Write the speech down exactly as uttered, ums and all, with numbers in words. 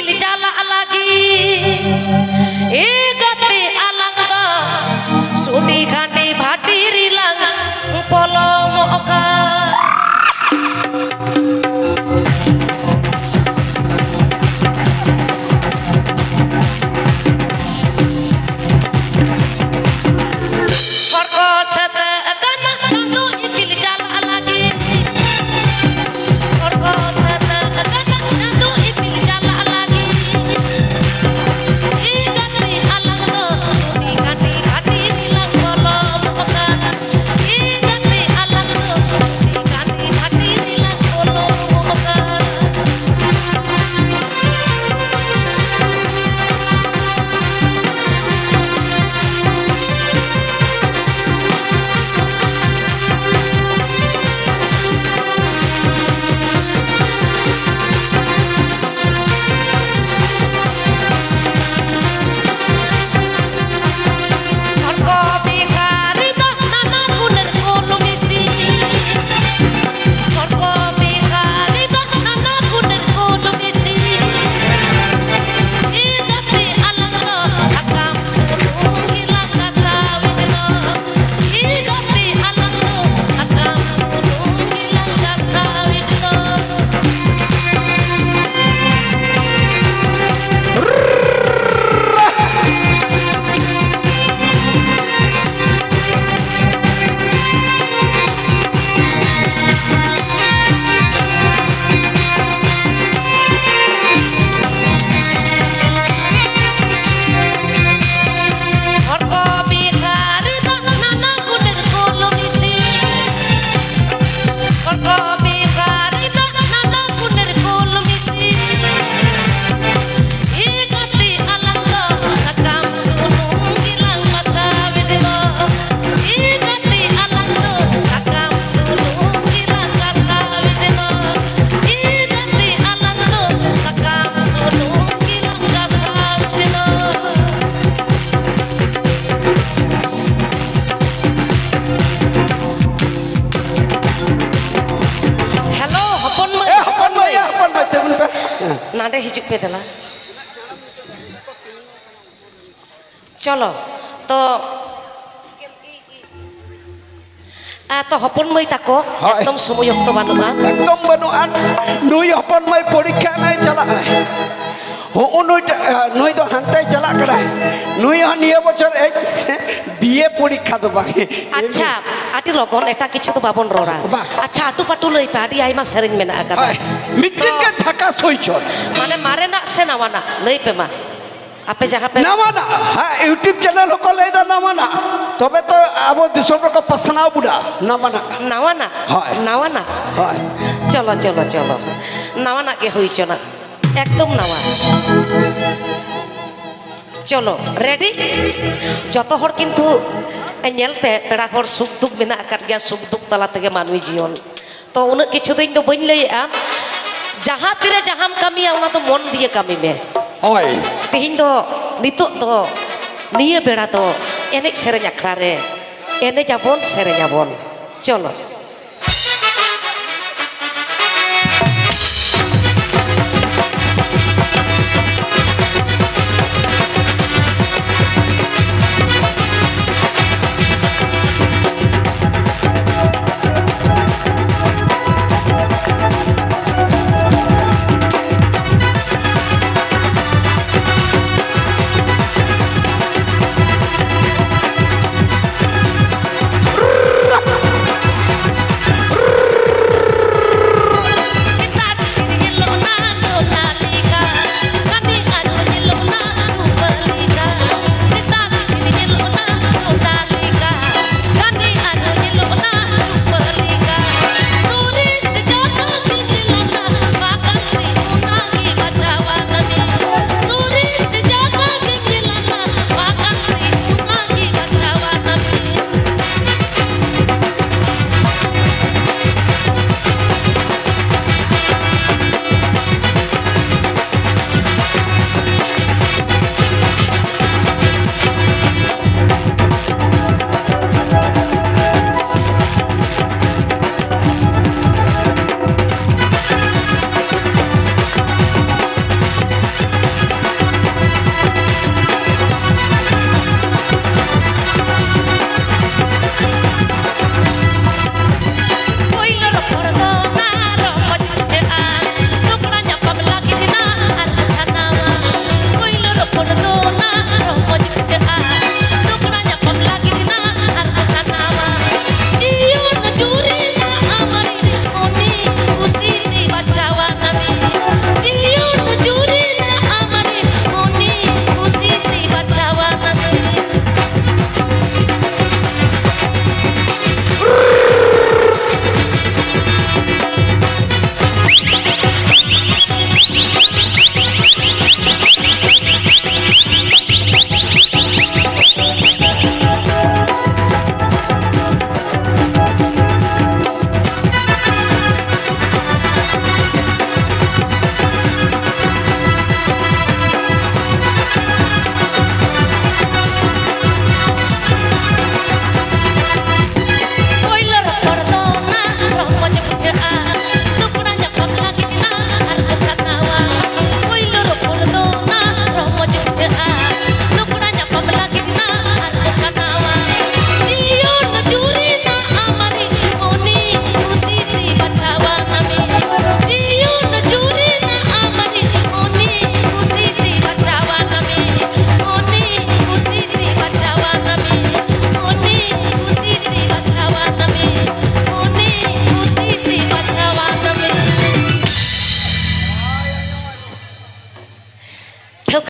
ᱪᱟᱞᱟᱜ ᱞᱟᱹᱜᱤᱫ᱾ ᱮ ᱜᱟᱛᱮ, ᱟᱞᱟᱝ ᱫᱚ ᱥᱩᱰᱤ ᱠᱷᱟᱸᱰᱤ ᱵᱷᱟᱴᱤ ᱨᱮᱞᱟᱝ ᱯᱚᱞᱚᱢᱚᱜ ᱠᱟᱱ᱾ ᱦᱚᱲ ᱠᱚ ᱥᱟᱹᱛ ᱟᱠᱟᱱᱟ ᱪᱟᱸᱫᱚ ᱤᱯᱤᱞ ᱪᱟᱞᱟᱜ ᱞᱟᱹᱜᱤᱫ᱾ ᱦᱚᱲ ᱠᱚ ᱥᱟᱹᱛ ᱟᱠᱟᱱᱟ ᱪᱟᱸᱫᱚ ᱤᱯᱤᱞ ᱪᱟᱞᱟᱜ ᱞᱟᱹᱜᱤᱫ᱾ ᱤᱧ ᱜᱟᱛᱮ ᱟᱞᱟᱝ ᱱᱟᱰᱮ ᱦᱤᱡᱩᱜ ᱯᱮ ᱫᱮᱞᱟ᱾ ᱪᱚᱞᱚ, ᱛᱚ, ᱟ, ᱛᱚ ᱦᱚᱯᱚᱱ ᱢᱟᱹᱭ ᱛᱟᱠᱚ, ᱦᱳᱭ᱾ ᱮᱠᱫᱚᱢ ᱥᱚᱢᱚᱭ ᱚᱠᱛᱚ ᱵᱟᱹᱱᱩᱜᱼᱟ᱾ ᱮᱠᱫᱚᱢ ᱵᱟᱹᱱᱩᱜᱼᱟ᱾ ᱱᱩᱭ ᱦᱚᱯᱚᱱ ᱢᱟᱹᱭ ᱯᱚᱨᱤᱠᱠᱷᱟ ᱮᱢᱮ ᱪᱟᱞᱟᱜᱼᱟᱭ᱾ ᱦᱚᱸᱜᱼᱚ ᱱᱩᱭ ᱴᱟ-, ᱟ, ᱱᱩᱭ ᱫᱚ ᱦᱟᱱᱛᱮᱭ ᱪᱟᱞᱟᱜ ᱠᱟᱱᱟᱭ᱾ ᱱᱩᱭ ᱦᱚᱸ ᱱᱤᱭᱟᱹ ᱵᱚᱪᱷᱚᱨ ᱮᱡ ᱵᱤ ᱮ ᱯᱚᱨᱤᱠᱠᱷᱟ ᱫᱚ ᱵᱟᱝ᱾ ᱟᱪᱪᱷᱟ, ᱟᱹᱰᱤ ᱞᱚᱜᱚᱱ ᱮᱴᱟᱜ ᱠᱤᱪᱷᱩ ᱫᱚ ᱵᱟᱵᱚᱱ ᱨᱚᱲᱟ᱾ ᱵᱟᱝ᱾ ᱟᱪᱪᱷᱟ, ᱟᱹᱴᱩ ᱯᱟᱹᱴᱩ ᱞᱟᱹᱭ ᱯᱮ, ᱟᱹᱰᱤ ᱟᱭᱢᱟ ᱥᱮᱨᱮᱧ ᱢᱮᱱᱟᱜ ᱟᱠᱟᱫᱟ᱾ ᱦᱳᱭ, ᱢᱤᱫᱴᱮᱱ ᱛᱚ ᱜᱮ ᱡᱷᱟᱠᱟᱥ ᱦᱩᱭ ᱪᱚᱱ᱾ ᱢᱟᱱᱮ ᱢᱟᱨᱮᱱᱟᱜ ᱥᱮ ᱱᱟᱣᱟᱱᱟᱜ? ᱞᱟᱹᱭ ᱯᱮ ᱢᱟ᱾ ᱟᱯᱮ ᱡᱟᱦᱟᱸ ᱯᱮ ᱱᱟᱣᱟᱱᱟᱜ, ᱦᱮᱸ, YouTube channel ᱦᱚᱸᱠᱚ ᱞᱟᱹᱭᱫᱟ ᱱᱟᱣᱟᱱᱟᱜ᱾ ᱛᱚᱵᱮ ᱛᱚ ᱟᱵᱚ ᱫᱤᱥᱚᱢ ᱨᱮᱠᱚ ᱯᱟᱥᱱᱟᱣ ᱵᱚᱱᱟ, ᱱᱟᱣᱟᱱᱟᱜ᱾ ᱱᱟᱣᱟᱱᱟᱜ? ᱦᱳᱭ᱾ ᱱᱟᱣᱟᱱᱟᱜ? ᱦᱳᱭ᱾ ᱪᱚᱞᱚ, ᱪᱚᱞᱚ, ᱪᱚᱞᱚ᱾ ᱱᱟᱣᱟᱱᱟᱜ ᱜᱮ ᱦᱩᱭ ᱪᱚᱱᱟᱜ᱾ ᱮᱠᱫᱚᱢ ᱱᱟᱣᱟ᱾ ᱪᱚᱞᱚ, ready? ᱡᱚᱛᱚ ᱦᱚᱲ ᱠᱤᱱᱛᱩ ᱧᱮᱞ ᱯᱮ, ᱯᱮᱲᱟ ᱦᱚᱲ ᱥᱩᱠ ᱫᱩᱠ ᱢᱮᱱᱟᱜ ᱟᱠᱟᱫ ᱜᱮᱭᱟ, ᱥᱩᱠ ᱫᱩᱠ ᱛᱟᱞᱟ ᱛᱮᱜᱮ ᱢᱟᱹᱱᱢᱤ ᱡᱤᱭᱚᱱ᱾ ᱛᱚ, ᱩᱱᱟᱹᱜ ᱠᱤᱪᱷᱩ ᱫᱚ ᱤᱧ ᱫᱚ ᱵᱟᱹᱧ ᱞᱟᱹᱭᱮᱜᱼᱟ᱾ ᱡᱟᱦᱟᱸ ᱛᱤᱨᱮ ᱡᱟᱦᱟᱸᱢ ᱠᱟᱹᱢᱤᱭᱟ, ᱚᱱᱟ ᱫᱚ ᱢᱚᱱ ᱫᱤᱭᱮ ᱠᱟᱹᱢᱤ ᱢᱮ᱾ ᱦᱳᱭ᱾ ᱛᱮᱦᱮᱧ ᱫᱚ, ᱱᱤᱛᱚᱜ ᱫᱚ, ᱱᱤᱭᱟᱹ ᱵᱮᱲᱟ ᱫᱚ ᱮᱱᱮᱡ ᱥᱮᱨᱮᱧ ᱟᱠᱷᱲᱟ ᱨᱮ ᱮᱱᱮᱡ ᱟᱵᱚᱱ, ᱥᱮᱨᱮᱧ ᱟᱵᱚᱱ᱾ ᱪᱚᱞᱚ᱾